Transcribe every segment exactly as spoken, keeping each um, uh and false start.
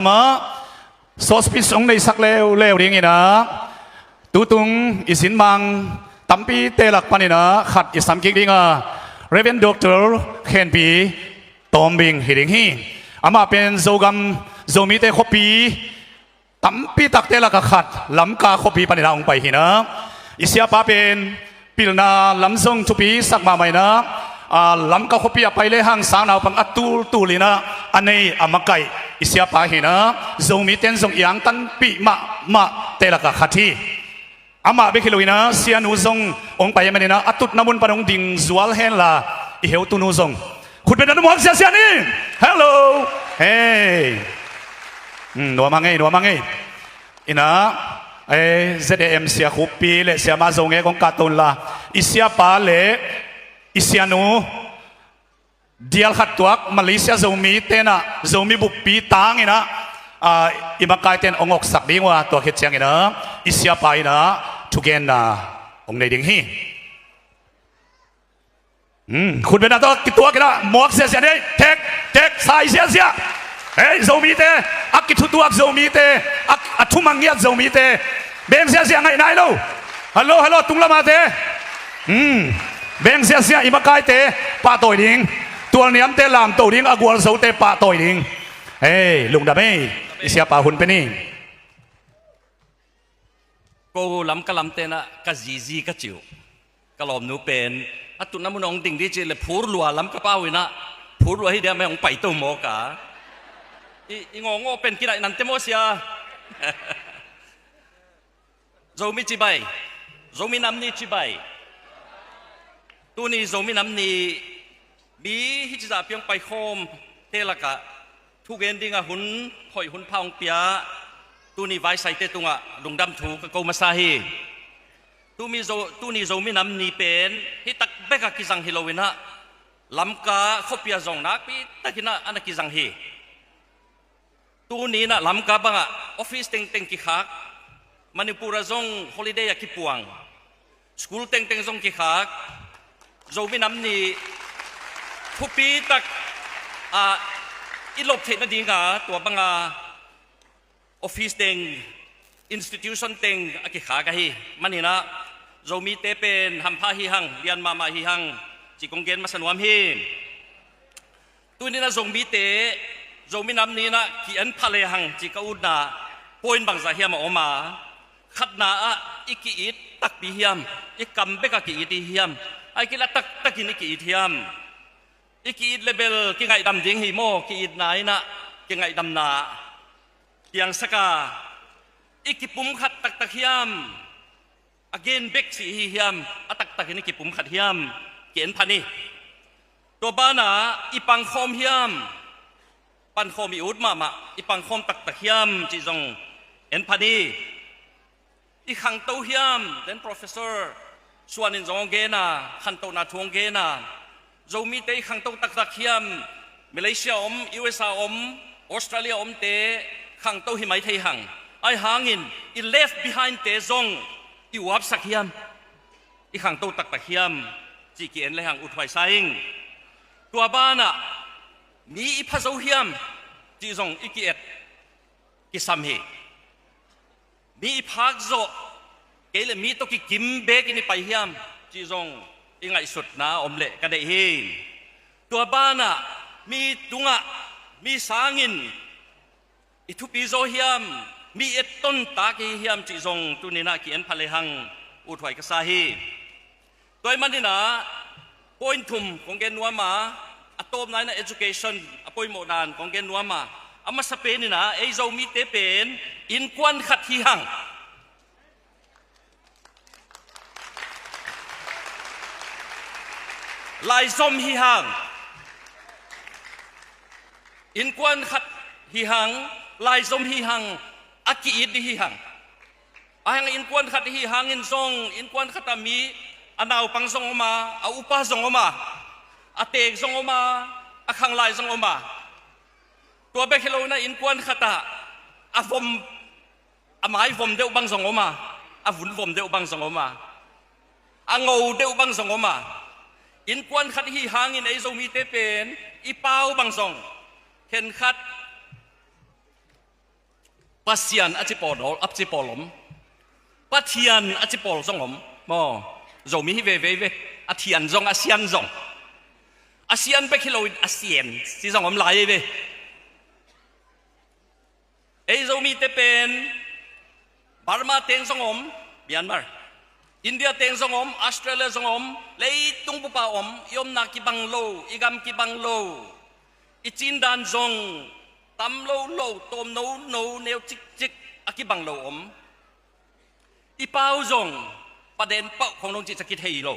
Mah, sawt speech hong neisak leuleu dingin ah, tutung i sinmang tampite lak panin ah khat i sam kik ding a, Reverend Doctor Khenpi Tawmbing hi ding hi. Amah pen Zogam, Zomite khuapi tampi takte laka khat, Lamka khuapi panin ah hong pai hi na. I siapa pen pilna lam zong thupi sak mahmah in ah, a, Lamka khuapi a pai lehang sang naupang a tultul in ah a nei a makaih i siapa hi na. Zomite in zong i angtanpih mahmahte laka khat hi. Amah bek hi lo in ah, sianu zong hong pai ahih manin ah, a tutna mun pan hong ding zual henla, i heutunu zong khut beng na muak ziahziah ni. Hello. Hey. Hmm, nuam a ngei, nuam a ngei. In ah, eh, Z A M sia khuapi le siama Zo ngek hong kahto unla, i siapa le i sianu dial khat tuak Malaysia Zomite in ah, Zomi buppi tang in ah, ah, i makaite in hong oksak ding uh a, tua khit ciangin ah i siapa in ah thugenna hong nei ding hi. Hmm, khut beng na tawh kituak in ah, muak ziahziah ni, thek, thek, sai ziahziah. Hei, Zomite, a kithutuak Zomite, a, a thumang ngiat Zomite, beng ziahziah, ngaih nai lo. Hello, hello, tunglamate. Hmm, beng ziahziah, i makaite pahtawi ding, tualniamte lamto ding, a gualzote pahtawi ding. Hei, lungdam ei, i siapa hun pe ni. Ko Lamka lamte in ah ka zizi ka cih uh. Ka lawmnu pen a tutna mun hong ding dih cih leh phurlua, Lamka pau in ah phurlua hi diam, hong paito mawk a. I, i ngawngawh pen kinaih nante maw sia. Zomi cibai, Zomi Nam Ni cibai. Tuni Zomi Nam Ni, mi hih ci zahpi hong paikhawmte lakah thugen dingah hun hoih hun pha hong pia tuni vaisaite tungah lungdam thu ka ko masa hi. Tumi Zo-, tuni Zomi Nam Ni pen hih tak bekah kizang hi lo in ah, Lamka khuapi ah zong nakpi takin ah a na kizang hi. Tuni in ah Lamka bangah office tengteng kikhak, Manipur ah zong holiday ah kipuang, school tengteng zong kikhak, Zomi Nam Ni thupi tak, ah, i lop theih nadinga tua banga office teng, institution teng a kikhak ahih manin ah, Zomite pen hampha hi hang, lian mahmah hi hang, ci kong gen masa nuam hi. Tuni in ah Zomite, Zomi Nam Ni in ah ki-en pha lehang ci ka utna point bangzah hiam a om a, khatna ah i ki-it takpi hiam, i kam bekah ki-it i hiam, ahih kei leh a taktakin i ki-it hiam? I ki-it leh bel kingaihdam ding hi maw, ki-itna in ah, kingaihdamna, piangsak a, i kipumkhat taktak hiam? A gen bek cih hi hiam, a taktakin i kipumkhat hiam? Ki-en pha ni. Tua banah i pangkhawm hiam? Pankhawm i ut mahmah, i pangkhawm taktak hiam cih zong en pha ni. I khangto hiam? Then Professor Suan in zong hong gen a, khantohna thu hong gen a, Zomite i khangto taktak hiam? Malaysia om, U S A om, Australia omte khangto hi mai thei hang. Ahih hangin i left behind-te zong i uapsak hiam? I khangto taktak hiam? Cih ki-en lehang uthuai sa ing. Tua banah mi i pha zo hiam? Cih zong i ki-et, kisam hi. Mi i phak zawh, kei leh mi tawh kikim bekin i pai hiam? Cih zong i ngaihsutna om leh ka deih hi. Tua banah mi tungah, mi sangin i thupi zaw hiam, mi etton tak i hi hiam cih zong tuni in ah ki-en pha lehang uthuai ka sa hi. Tua ahih manin ah point thum kong gen nuam a, a tawpna in ah education a poimawh dan kong gen nuam a, a masa pen in ah ei Zomite pen innkuan khat hi hang. Laizom hi hang. Innkuan khat hi hang, laizom hi hang, a ki-it ding hi hang. Ahih hang innkuan khat hi hangin zong, innkuan khat ah mi, a naupang zong om a, a upa zong om a, a teek zong om a, a khanglai zong om a. Tua bek hi lo in ah innkuan khat ah a vom, a mai vom deuh bang zong om a, a vun vom deuh bang zong om a, a ngo deuh bang zong om a. Innkuan khat i hi hangin ei Zomite pen i pau bang zong khenkhat Pasian a ci pawl, a ci pawl om. Pathian a ci pawl zong om. Maw, Zomi hi veve hi ve. A thian zong, a sian zong. A sian bek hi lo in a sian ci zong om lai hi ve. Ei Zomite pen Burma teng zong om, Myanmar. India teng zong om, Australia zong om, leitung bupa om, i omna kibang lo, i gam kibang lo, i cindan zong tam lo lo, tawm no no, neu cikcik, a kibang lo om. I pau zong Paden pau khong dong cih ca kithei lo.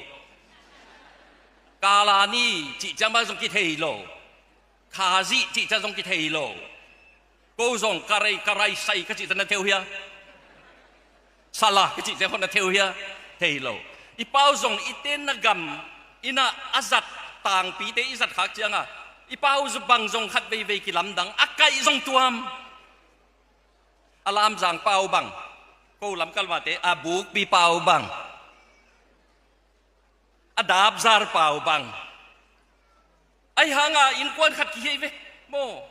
Kalani cih ciang bang zong kithei lo. Khazih cih ciang zong kithei lo. Ko zong karai, karai sai ka cih ciang na theu hia? Sala ka cih ciang khong na theu hia? Thei lo. I pau zong i tenna gam ina a zat tangpite i zat khak cianga i pau zu bang zong khat veivei kilamdang, a kaih zong tuam. A lamzang pau bang, ko lamkal mate a bukpi pau bang, a dapzar pau bang. Ahi hanga innkuan khat kihei ve maw.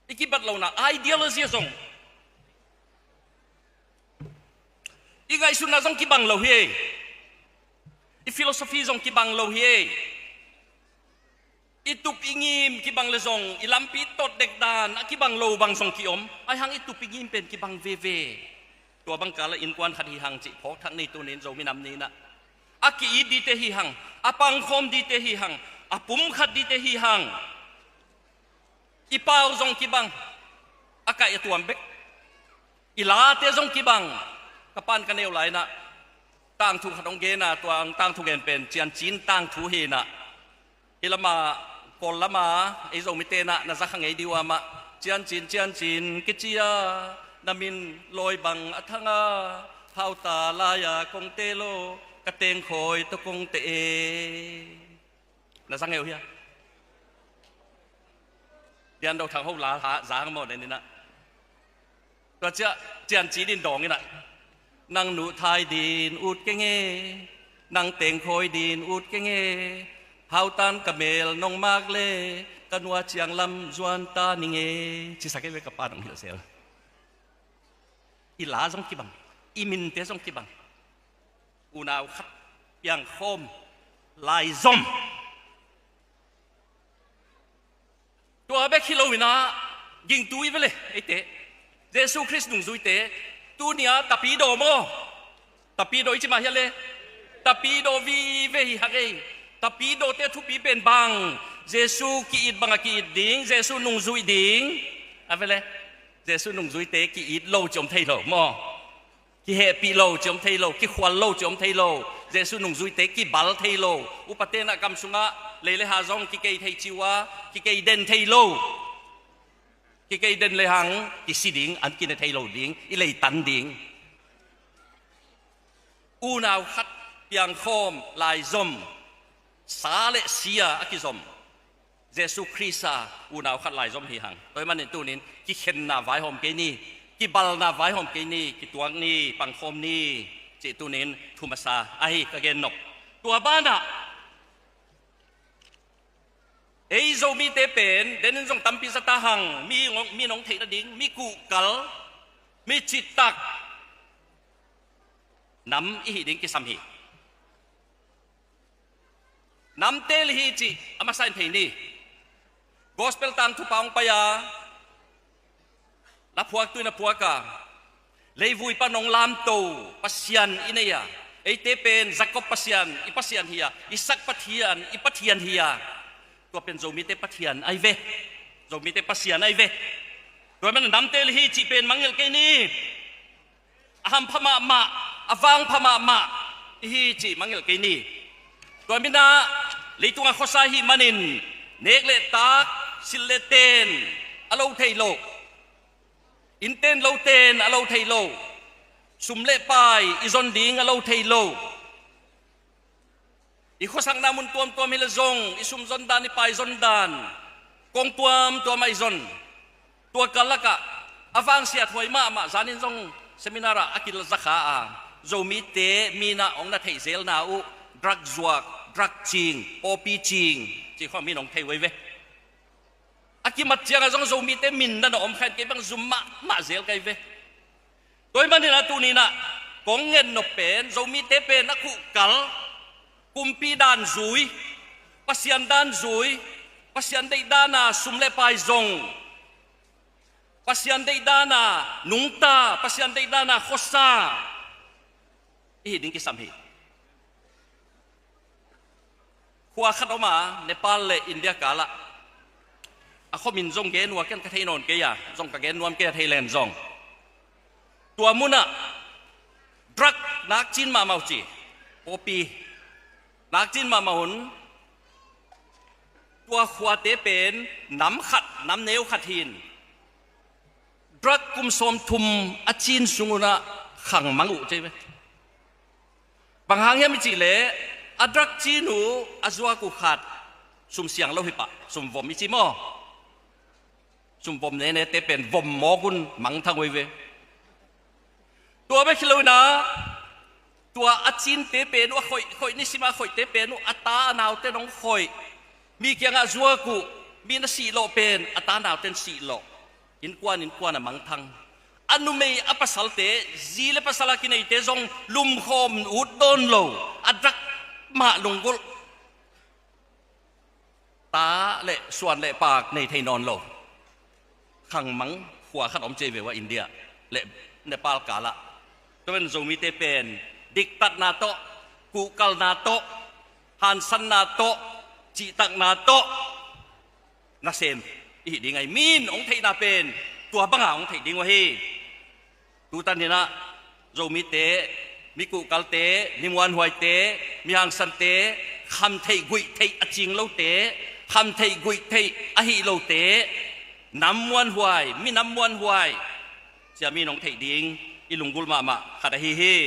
I kibat lohna ideology zong, i ngaihsutna zong kibang lo hi ei. I philosophy zong kibang lo hi ei. I tup i ngim kibang le zong, i lampi tot dekdan a kibang lo bang zong ki-om. Ahi hang i tup i ngim pen kibang veve. Tua bang kala innkuan khat hi hang cih phawk thak ni tunin Zomi nam ninah. A ki-it dite hi hang, a pangkhawm dite hi hang, a pumkhat dite hi hang. I pau zong kibang, a kaih a tuam bek. I late zong kibang. Ka pan ka neu lainah tangthu khat hong gena, tua tangthu gen pen Ciancin tangthu hinah. Hih lama, Kawl lama ei Zomite nah na za kha ngei dih uh amah, Ciancin, Ciancin kici a, na min lawi bang a thang a, hauta lai-a kong te lo, ka tengkhawi tawh kong te e. Na za ngei uh hia? Dian Do Thang Ho la ha zang maw den inah. Tua ciah Ciancin in dawng inah, nang nuhthai din ut keng e, nang tengkhawi din ut keng e, hautan ka mel nong mak le, ka nua ciang lam zuan ta ning e, ci sak e ve ka pa nong hilh sel. I la zong kibang, i minte zong kibang. Unau khat piangkhawm, laizom. Tua bek hi lo inah gingtu i ve le eite. Jesu Khrist nungzuite, tuni-a Tapidaw maw? Tapidaw i ci mah hia le? Tapidaw vive hi hak ei. Tapidawte thupi pen bang? Jesu ki-it bangah ki-it ding, Jesu nungzui ding. A ve le? Jesu nungzuite ki-it lo ci om thei lo maw? Kihehpih lo ci om thei lo, kikhual lo ci om thei lo. Jesu nungzuite kibal thei lo. Upate nah kam sungah lei le ha zong kikei thei ci uh a, kikei den thei lo. Kikei den le hang kisi ding, an kine thei lo ding, i lei tan ding. Unau khat piangkhawm, laizom, sa le sia a kizom. Jesu Khrist a unau khat laizom hi hang. Tua ahih manin tunin kikhenna vaihawm kei ni, kibalna vaihawm kei ni, kituak ni, pangkhawm ni, cih tunin thu masa ahi ka gennop. Tua banah ei Zomite pen denin zong tampi za ta hang, mi ngong, mi nong theih nading, mi kuhkal, mi cittak nam i hih ding kisam hi. Namte li hi cih a masa in thei ni. Gospel tangthu pa hong pai a, na phuaktu in a phuak a, leivui pan hong lamto Pasian i nei a, eite pen Jacob Pasian i Pasian hi a, Isak Pathian i Pathian hi a. Tua pen Zomite Pathian ahi ve. Zomite Pasian ahi ve. Tua ahih manin namte li hi cih pen mangngilh kei ni. A hampha mahmah, a vangpha mahmah i hi cih mangngilh kei ni. Tua minah leitungah khuasa i hih manin nek le tak, silh le ten a lo thei lo, innten loten a lo thei lo, sum le pai i zon ding a lo thei lo. I khuasakna mun tuamtuam hi le zong, i sum zondan, i pai zondan, kong tuamtuam ah i zon. Tua kal lakah a vangsiat huai mahmah zanin zong seminar ah a kila zakha a, Zomite minah hong na theih zelna uh, drug zuak, drug cing, pawpi cing, cih khawng min hong thei uh ei ve. A kimat ciangah zong Zomite min na na om kha in kei bang zum mahmah zel kai ve. Tua ahih manin ah tuni-in ah kong ngetnop pen Zomite pen a khuhkal kumpi dan zui, Pasian dan zui, Pasian deih dan a sum le pai zong, Pasian deih dan a nungta, Pasian deih dan a khuasa i hih ding kisam hi. Khua khat om a, Nepal le India kal ah. A khuamin zong gen uh a, ken ka thei nawn kei a, zong ka gen nuam kei a, thei len zong. Tua mun ah drug nakcin mahmah uh ci, poppy nakcin mahmah un. Tua khuate pen nam khat, nam neu khat hi in, drug kum sawmthum a cin sung un ah khangmang uh ci ve. Bang hang hiam i cih leh, a drug cin uh a zuak uh khat sum siang lo hi pah, sum vom i ci maw? Sum vom nenete pen vom mawk un mangthang uh hi ve. Tua bek hi lo in ah, tua a cinte pen uh, a khoih, khoih nisim a khoihte pen uh, a ta a naute in hong khoih. Mi kiangah zuak uh, mi na sihlawh pen a ta a naute in sihlawh. Innkuan innkuan a mangthang. A numei a pasalte, zi le pasal a kineite zong lumkhawm ut dawn lo, a drug mah lunggulh. Ta le suan le paak nei thei nawn lo. Khangmang khua khat om ci ve ua, India le Nepal kal ah. Tua pen Zomite pen diktatna tawh, kuhkalna tawh, hansanna tawh, cihtakna tawh nasem i hih ding ahi. Mi in hong theihna pen tua bang a hong theih ding uh ahi. Tutan in ah Zomite, mi kuhkalte, mi muanhuaite, mi hangsante, khamtheih guihtheih a cing lote, khamtheih guihtheih a hih lote, nam muanhuai, minam muanhuai, sia mi in hong theih ding i lunggulh mahmah khat ahi hi.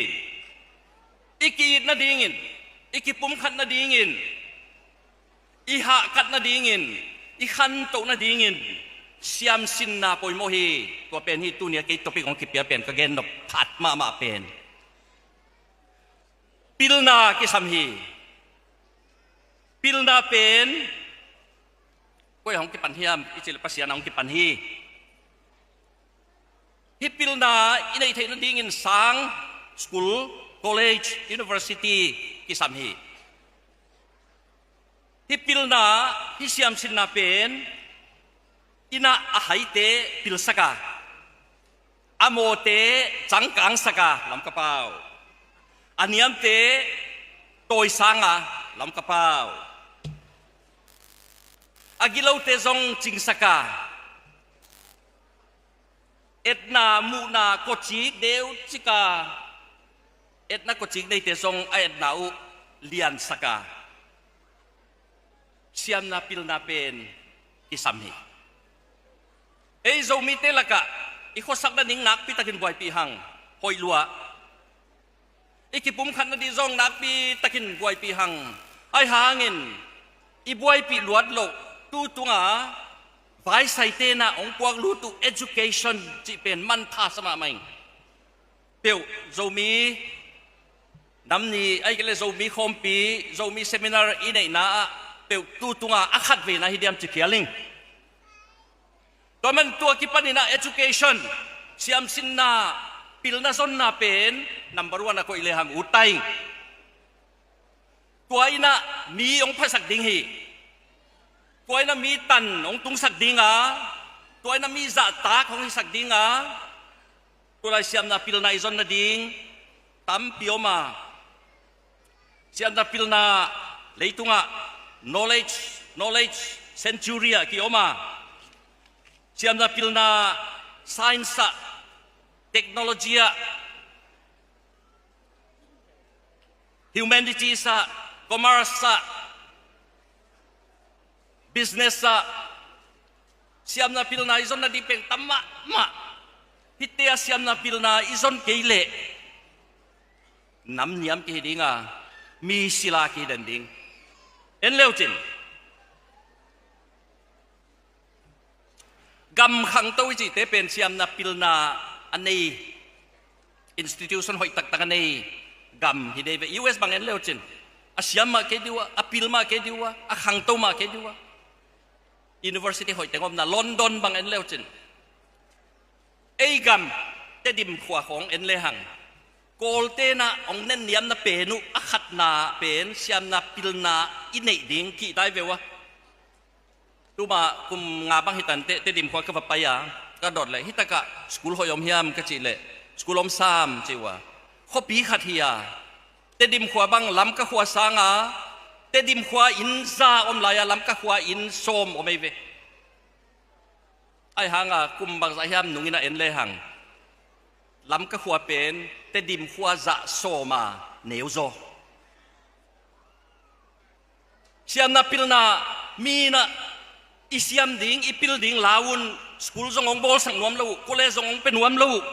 I ki-it nadingin, i kipumkhat nadingin, i hahkat nadingin, i khantoh nadingin siamsinna poimawh hi. Tua pen hi tuni a kei topic hong kipia pen, ka gennop phat mahmah pen. Pilna kisam hi. Pilna pen koi hong kipan hiam i cih leh Pasian hong kipan hi. Hih pilna i neih theih nadingin sang, school, college, university kisam hi. Hih pilna, hih siamsinna pen inn ah a haite pilsak a, a mawte cangkangsak a, lam ka pau. A niamte tawisang a, lam ka pau. A gilote zong cingsak a, etna muhna kawcik deucik a, etna kawcik neite zong a etna uh liansak a, siamna pilna pen kisam hi. Ei Zomite lakah i khuasak nading nakpi takin buaipih hang, hoih lua. I kipumkhat nading zong nakpi takin buaipih hang. Ahi hangin i buaipih luat loh, tu tunga vaisaite in ah hong puak lut uh education cih pen manpha sa mahmah ing. Peuh Zomi Nam Ni, ahih kei leh Zomi Khawmpi, Zomi Seminar i neihna ah peuh tu tunga a khatvei na hi diam ci phial ing. Tua man tua kipanin ah education, siamsinna, pilna zonna pen number one a koih lehang ut ta ing. Tua in ah mi hong phasak ding hi. Tua in ah mi tan hong tungsak ding a, tua in ah mi zahtak hong hisak ding a, tulai siamna pilna i zon nading tampi om a, siamna pilna leitungah knowledge, knowledge century ah kiom a, siamna pilna science ah, technology ah, humanities ah, commerce ah, business ah, siamna pilna i zon nading pen tam mahmah. Hihte a siamna pilna i zon kei leh nam niam kihi ding a, mi sila kihi den ding. En leucin, gam khangto i cihte pen siamna pilna a nei institution hoih taktak a nei gam hi dei ve. U S bang en leucin, a siam mah kei ding uh a, a pil mah kei ding uh a, a khangto mah kei ding uh a. University hoih teng omna London bang en leucin, ei gam Tedim khua khawng en lehang, Kawlte'n ah hong nenniamna pen uh a khatna pen siamna pilna i neih ding kihtai ve uh a. Tuma kum nga bang hi tante Tedim khua ka va pai a, ka dot leh, "Hitakah school hoih om hiam?" ka cih leh, "School om sam," ci uh a. Khuapi khat hi a, Tedim khua bang Lamka khua sanga Tedim khua inn za om lai a, Lamka khua inn sawm om ei ve. Ahi hanga kum bangzah hiam nungin a en lehang, Lamka khua pen Tedim khua zah sawma neu zaw. Siamna pilna, mi in ah i siam ding, i pil ding la un, school zong hong bawlsak nuam lo uh, college zong hong pia nuam lo uh.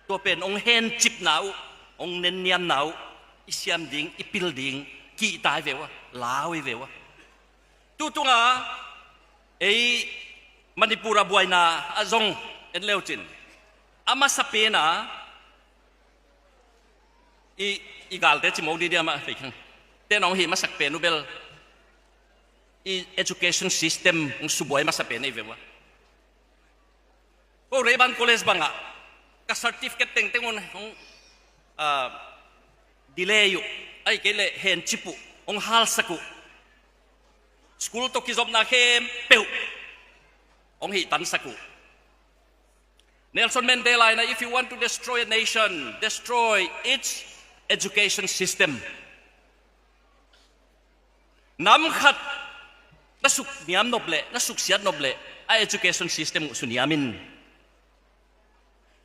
Tua pen hong hencipna uh, hong nenniamna uh, i siam ding, i pil ding kihtai ve uh a, lau i ve uh a. Tutunga ei Manipur a buaina a zong en leucin, a masa pena i, i galte cimawk didi a mah fei khang. Ten hong hih masak pen uh bel i education system hong subuai masa pen ei ve uh a. Ko Rayburn College bangah ka certificate tengteng un hong, ah, delay uh, ahi kei leh hencip uh, hong halsak uh. School tawh kizopna khempeuh hong hih tansak uh. Nelson Mandela in ah, "If you want to destroy a nation, destroy its education system." Nam khat na suk niam nop leh, na suksiat nop leh, a education system uh su niam in.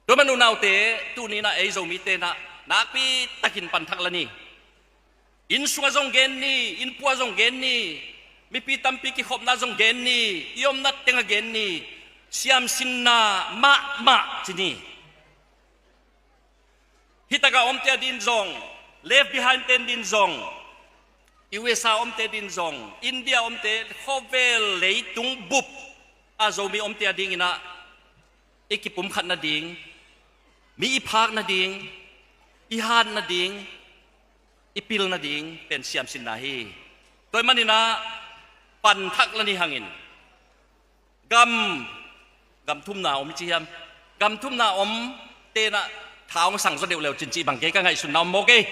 Tua man unaute, tuni in ah ei Zomite'n ah nakpi takin panthak la ni. Inn sungah zong gen ni, innpuah zong gen ni, mipi tampi kikhopna zong gen ni, i omna tengah gen ni, siamsinna mahmah ci ni. Hitakah omte a din zong, left behind ten din zong, U S A omte din zong, India omte, khovel leitung bup a Zomi omte a dingin ah i kipumkhat nading, mi i phak nading, i hat nading, i pil nading pen siamsinna hi. Tua ahih manin ah panthak la ni hangin, gam, gam thumna om i ci hiam? Gam thumna omte'n ah tha hong sang zaw deuh leucin cih bang kei ka ngaihsutna om mawk ei.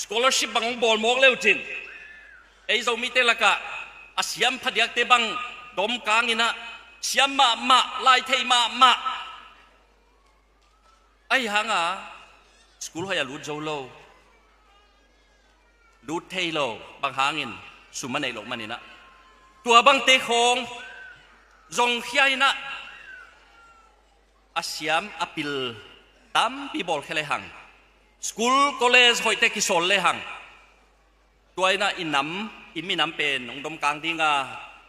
Scholarship bang hong bawl mawk leucin, ei Zomite lakah a siam phadiakte bang domkang in ah, siam mahmah, lai thei mahmah. Ahi hanga school hoih a lut zo lo, lut thei lo, bang hangin, sum a neih loh manin ah. Tua bangte khawng zongkhia in ah, a siam a pil tampi bawlkhia lehang, school college hoihte kisawl lehang, tua in ah i nam, i minam pen hong domkang ding a,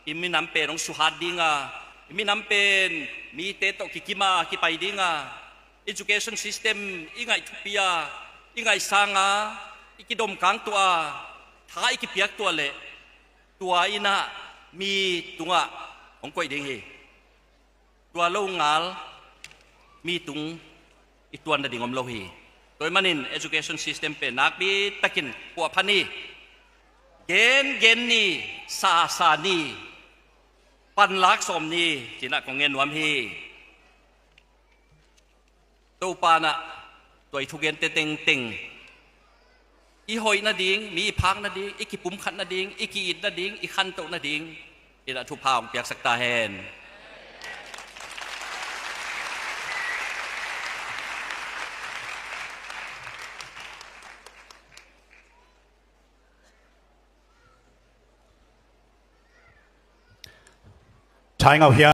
i minam pen hong suhat ding a, i minam pen mite tawh kikim a kipai ding a, education system i ngaih thupi a, i ngaih sang a, i kidomkang tuah a, tha i kipiak tuah leh, tua in ah mi tungah hong koih ding hi. Tua lo ngal mi tung i tuan nading om lo hi. Tua ahih manin education system pen nakpi takin puahpha ni, gengen ni, sasa ni, panlak sawm ni, ci-in ah kong ngen nuam hi. Topa in ah tua i thugente tengteng i hoih nading, mi i phak nading, i kipumkhat nading, i ki-it nading, i khantoh nading in ah thupha hong piaksak ta hen. Thai Ngau Hiang